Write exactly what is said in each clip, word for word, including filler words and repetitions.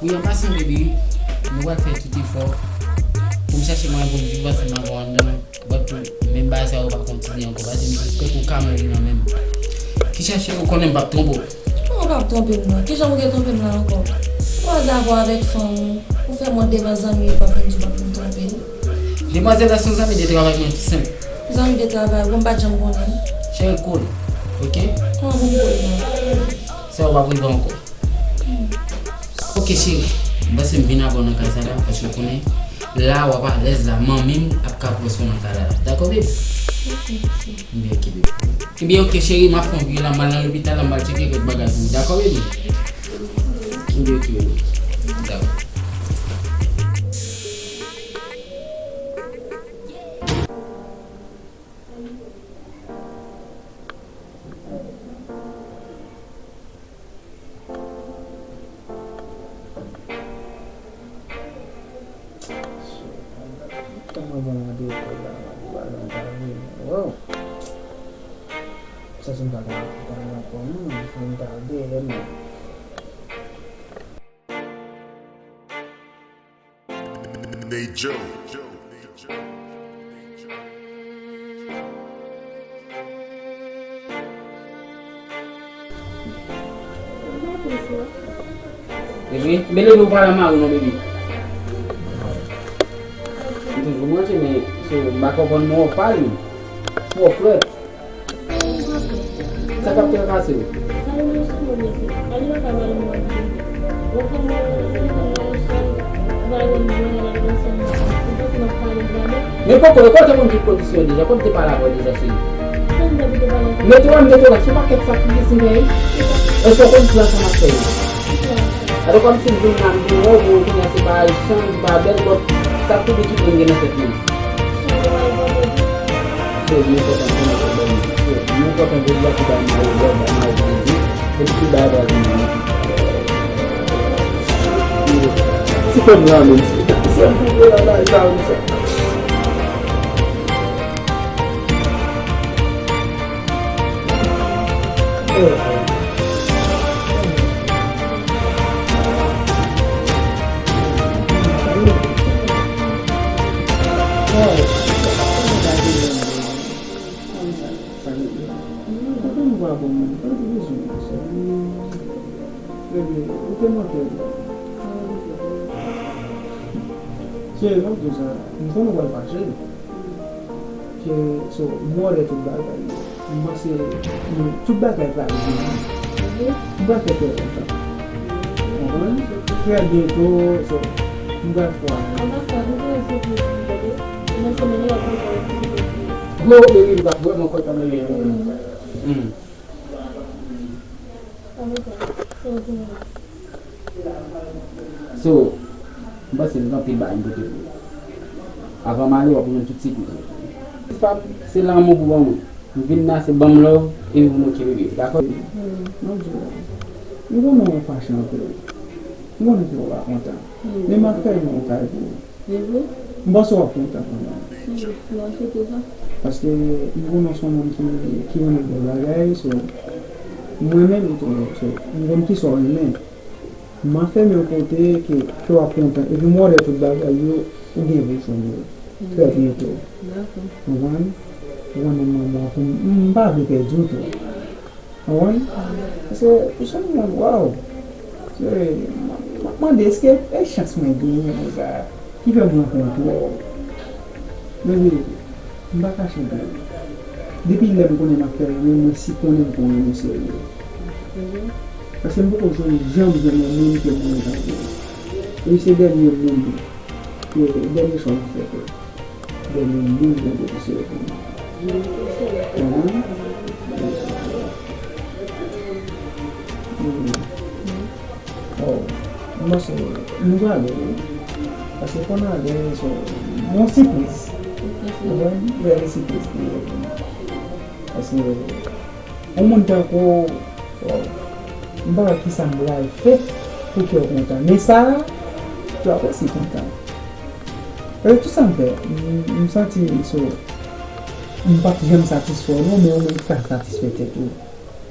Wi, an pasan, baby, nou pral fè tout efò pou m chache mwayen pou m viv ansanm avè w anndan, but menm bagay sa yo pa kontinye ankò, paske m sispèk ou ka mouri nan men m. Ki chache ou konnen m p ap twonpe w. Kòman w p ap twonpe m nan? Kijan w gen twonpe m la ankò? Ou kwaze avè w avèk fanm ou, ou fè mòd devan zanmi w, w ap vin di w p ap vin twonpe l. Demwazèl la se yon zanmi de travay mwen tou senp. Zanmi de travay, bon, m pa t janm konnen. Cheri, cool, ok? Kòman pou m cool la? Sa yo p ap rive ankò. Ok, cheri, m panse m vin avè w nan kay sa la, paske w konnen, la w ap alèz la, manmi m ap ka pran swen nan kay la la. Dakò, baby? Ebyen, ok, baby. Ebyen, ok, cheri, m ap fè yon vye la, m al nan lopital la, m al tcheke kèk bagay pou ou. Dakò, baby? Ebyen, ok, baby. Dakò. Kòman bon mande ekòl la, mande balon, mande balon. Wow! Sa se m pa ka, pa ka ankò, non, fò m ta dèyè, non. Nate Joe. Epi, bebe, ou pa nan mari non, bebe. M toujou manje, men se ou m pa konprann mwen, ou pa li. Ou frèt. Sa k ap trakase w? Men poko, e kote moun ki kondisyon deja, kote te pale avè w deja, cheri? Mete w, mete w la, se pakèt sakrifis m fè wi. Èske w konn plan sa m ap fè yo? Alò, kòmsi m vin la, m di w, oh, bon, kounye a se pa echanj, pa bèl, but sa tou ki pran gen nan tèt mwen. So, li enpòtan pou nou fè bèl moun. So, li enpòtan jodi a pou bay mari love, bay mari plezi, epi tout bagay pral vin nan. Si fè m la menm, si, si m pou la bay sa, wi, sa. Se lòt jou sa, m konnen w pral fache. Ke, so, m wè tout bagay. M panse, mm, tout bagay pral byen. M pa fè trè lontan. Konprann? Trè byento, so, m pral fwa. Anba sa, nou te yon sipriz pou li, tande. Nan semèn nan, w ap kontan yon sipriz. Bro, baby, m pa vrèman kontan, baby. Mm. So, m panse m gen anpil bagay m pote pou ou. Avan m ale, w ap jwenn tout sipriz ou. Pa m, se lanmou pou ban mwen. M vin la, se ban m love, epi pou m okipe bebe. Dakò? Hmm, m ap di w. M konnen w fache anpil. M konnen ke w pa kontan. Hmm. Men m ap fè yon kay pou ou. Li vre? M panse w ap kontan kanmenm. Hmm, mwen swete sa. Paske m konnen w se yon moun ki, ki renmen bèl bagay, so, mwen menm tou, so, m konn kisa w renmen. M ap fè men yon kote ke, ke w ap kontan. Epi m wè w lè tout bagay yo, ou gen pou w jwenn yo. Trè byento. Dakò. Konprann? Ou konnen mwen, mwen, pou m, m pa vle pèdi w tou. Konprann? Paske ou se yon moun, waw. Se, m, m ap mande, èske e chans mwen genyen konsa ki fè m rankontre w? Bebe, m pa kache bro. Depi lè m konnen m ap fè renmen, mwen si konnen m pou renmen serye. Paske m poko jwenn, janm jwenn yon moun ke m renmen tankou w. Epi se dènye moun, ke dènye chwa m fè ke. Dènye moun Bondye te sere pou mwen. Konprann? Oh, m panse nou prale, wi. Paske fò n ale, so, yon sipriz. Konprann? Yon sipriz pou yo. Paske yon moun tankou w, oh, m pa wè kisa m pral fè pou kè w kontan. Men sa a, kè w ap osi kontan. Paske tout sa m fè, m, m santi, so, m p ap janm satisfè w non, men ou menm ou ka satisfè tèt ou.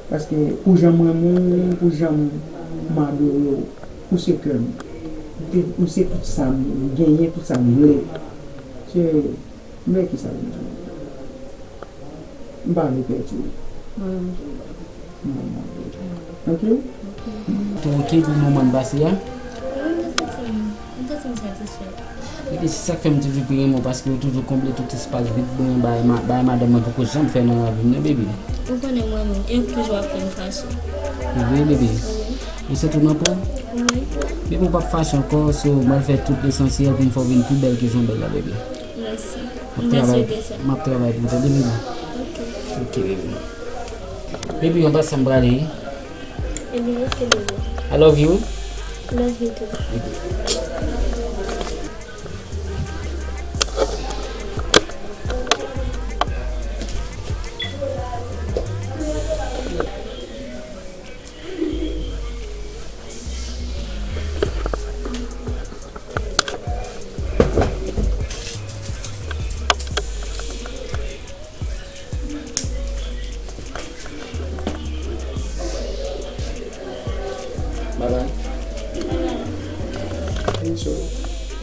Paske pou jan m renmen w, pou jan m adore w, ou se kè m. M te, m se tout sa m genyen, tout sa m vle. Se, m vle ki sa m vle. M pa vle pèdi w. Mwen menm tou. Mwen, mwen vle. Ok? Ok. Tou ok pou moman n pase a? Wi, mwen santi m, mwen santi m satisfè. Epi se sa k fè m toujou te renmen w, paske w toujou konble tout espas vid mwen bay ma-, bay madanm mwen poko janm fè nan lavi m nan, baby. Ou konnen mwen menm, e ou toujou ap fè m fache. Vre, baby? Wi. Ou se tou nan po? Wi. Baby, ou p ap fache ankò, so, mwen fè tout lesansyèl pou m fè w vin pi bèl ke jan w bèl la, baby. Mèsi. M ap travay, m ap travay pou ou, tande, baby? Ok. Ok, baby. Baby, anba sa m prale. Ebyen, ok, baby. I love you. Love you too. Bye bye. Hey, so,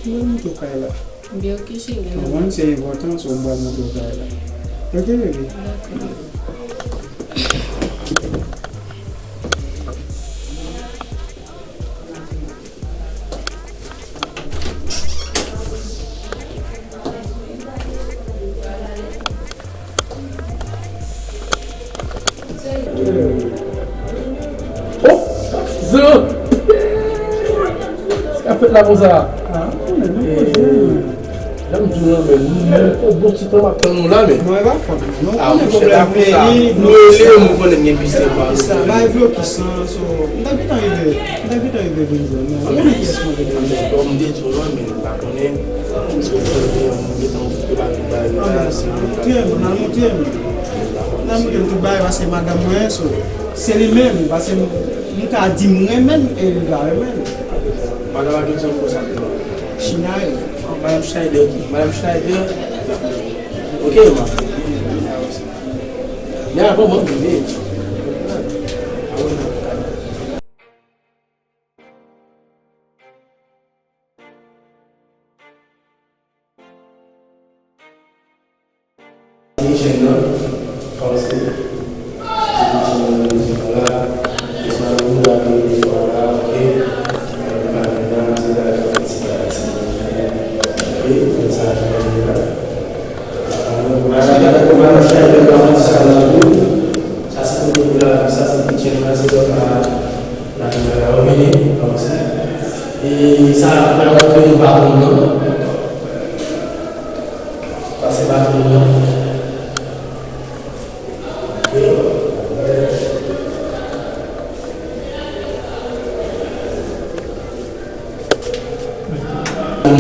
mwen montre w kay la. Byen, ok, cheri. Mwen, se enpòtan, so, mwen montre w kay la. Ok, baby? Dakò. Oh! Zo! Sa k ap fèt la konsa? Ah, mwen, mwen, mwen. Jan m di w lan, men, nou menm, yon bon ti tan m ap tann ou la, men. Non, e pa fòt mwen. Non, ah, konnen monchè, pwoblèm pa konsa. Peyi. Nou rele m, ou konnen m gen plis se pa. Sa, bay blokis lan, so, m ta gentan rive, m ta gentan rive vin jwenn nou. Anben, men kiyès mwen vin jwenn? Bon, m te di w lan, men m pa konnen. Se ou fè m gentan okipe pa tout bagay la, se ou. Montre m, nan montre m. Nan montre m tout bagay, paske madanm mwen, so, se li menm, paske m, m ka di m renmen l, e li pa renmen l. Madanm a ki ti konsa? China yo. Madanm Schneider ki? Madanm Schneider. Ok, ma. Men avan mwen rive. Jèn nan, kòmanse. Jèn nan, jèn la, jèn la, jèn la, ok. Mwen pa vin la, se la, se la, se la, ok. Mwen sa, jèn la. Mwen sa, jèn la, mwen sa, jèn la, sa se kote pou la, sa se pitye, sa se lòt la, la, la, la, ok, kòmanse. E sa, mwen rantre nan baton nan. Pase baton nan.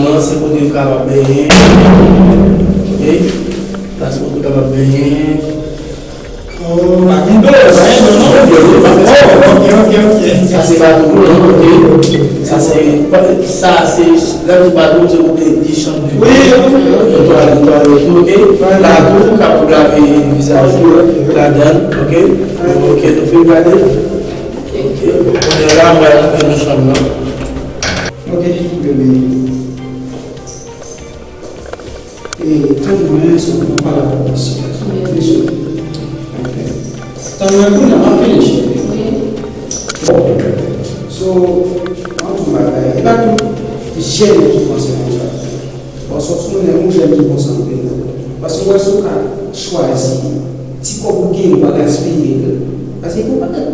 Nan se kote yo kapab benyen. Ok? La se kote yo kapab benyen. Oh, pa gen dlo, pa gen dlo, non? Oh, ok, ok, ok. Sa se baton nan, ok? Sa se, sa se, lè m di baton, se kote li chanm de. Wi, ok, ok. Netwaye, netwaye tou, ok? La tou, ou kapab lave vizaj ou ladan, ok? Ok, nou fin gade? Ok, kounye a la, mwen al nan chanm nan. Ok, bebe. E, tann mwen, se pou nou pale avèk mesye. Mesye. Ok. Tann mwen kounye a, m ap fini, cheri. Bon. So, mwen di w bagay. E pa tout jèn ki panse konsa. Paske w konnen yon jèn ki konsa anpil. Paske w wè si w ka chwazi ti kòb ou genyen, ou pa gaspiye l. Paske pou bagay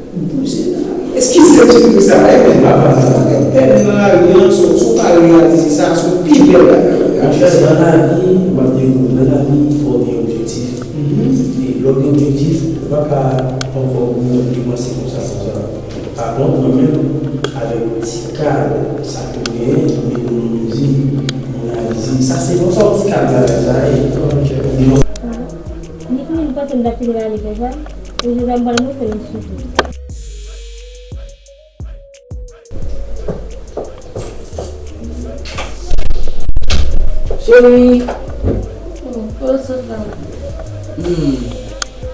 M pouse nan lari. Eskize m sou tou sa, e men, papa, sa pa gen pèn nan lari an, so, si w pa reyalize sa, se yon pi bèl bagay w ap reyalize. Monchè, nan lavi, m ap di w, nan lavi, fò w gen objektif. Mhm. E lè w gen objektif, ou pa ka ankò goumen, depanse konsa, konsa. Pa kont, mwen menm, avèk ti kal, sa ke m genyen, m ekonomize, m analize. Sa se konsa, yon ti kal bagay sa ye. Ok. Li fini, li panse m t ap fini rale konsa. Ou jis ap pral montre m sou tou. Cheri. Oh, oh, sot la. Hmm.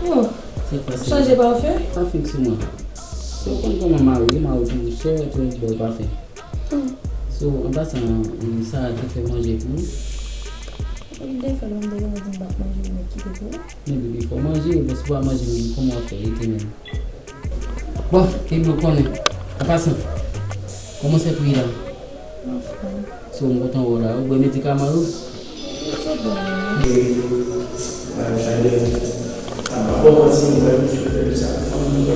Oh. Sa k pase? Chanje pafen? Pafen sou mwen. Se w konn kòman mari, mari toujou chè, toujou bèl pafen. Hmm. So, an pasan, Sarah te fè manje pou ou? Wi, li te fè l, m te gentan di m p ap manje, li mèt kite pou ou. Men baby, fò w manje, paske w pa manje menm, kòman w ap fè rete menm? Bon, epi w konnen, an pasan, kòman sèt ou ye la? Anfen. So, m kontan wè w la. Ou bwè medikaman yo? Wi, se bon. E, Valentine, a pa bon manti, m wè misye fè sa. Ann wè,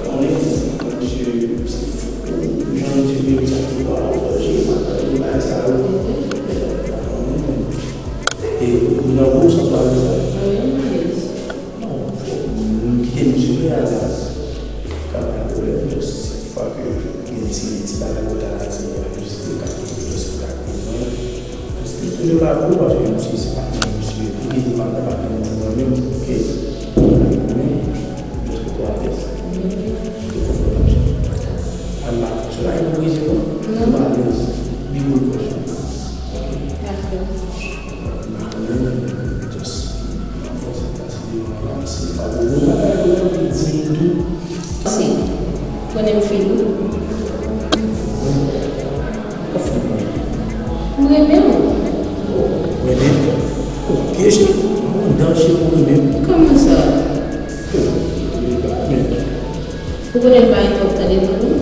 konnen misye, se fou, jan misye fè sa, se pa fòje, m ap tande bagay sa yo. E, ou nan bon sans ou alèz la? Wi, m alèz. Bon, m kite misye, men alèz. Ka pa gen pwoblèm, just fwa ke gen ti, ti bagay ou ta di a, just te ka, just ka konprann. Just li toujou la pou ou, paske misye se patnè misye. Li di patnè, patnè misye mwen menm, ke men, just pou alèz. An la, sou la, e pou rejè non? Non. Ou alèz. Li pou rejè. Ok. Dakò. Si, konnen m fin wi. Ou renmen w? Renmen? Ou pyeje? Ou danje ou renmen? Kòman sa? Ou konnen m pa gen twòp tan devan nou?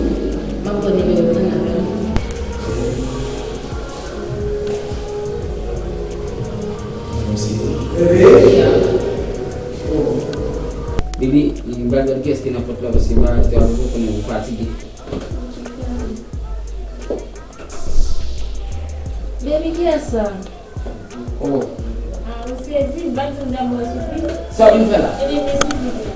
M ap pran nimewo w tann avè m. Bebe? Bebe, m pral gad kiyès ki nan pòt la, paske m pa rete avè w, konnen ou fatige. Bebe, kiyès sa? Oh. Ah, ou sezi, m pa t di w m t ap ba w sipriz. Sa w vin fè la? Ebyen, men sipriz.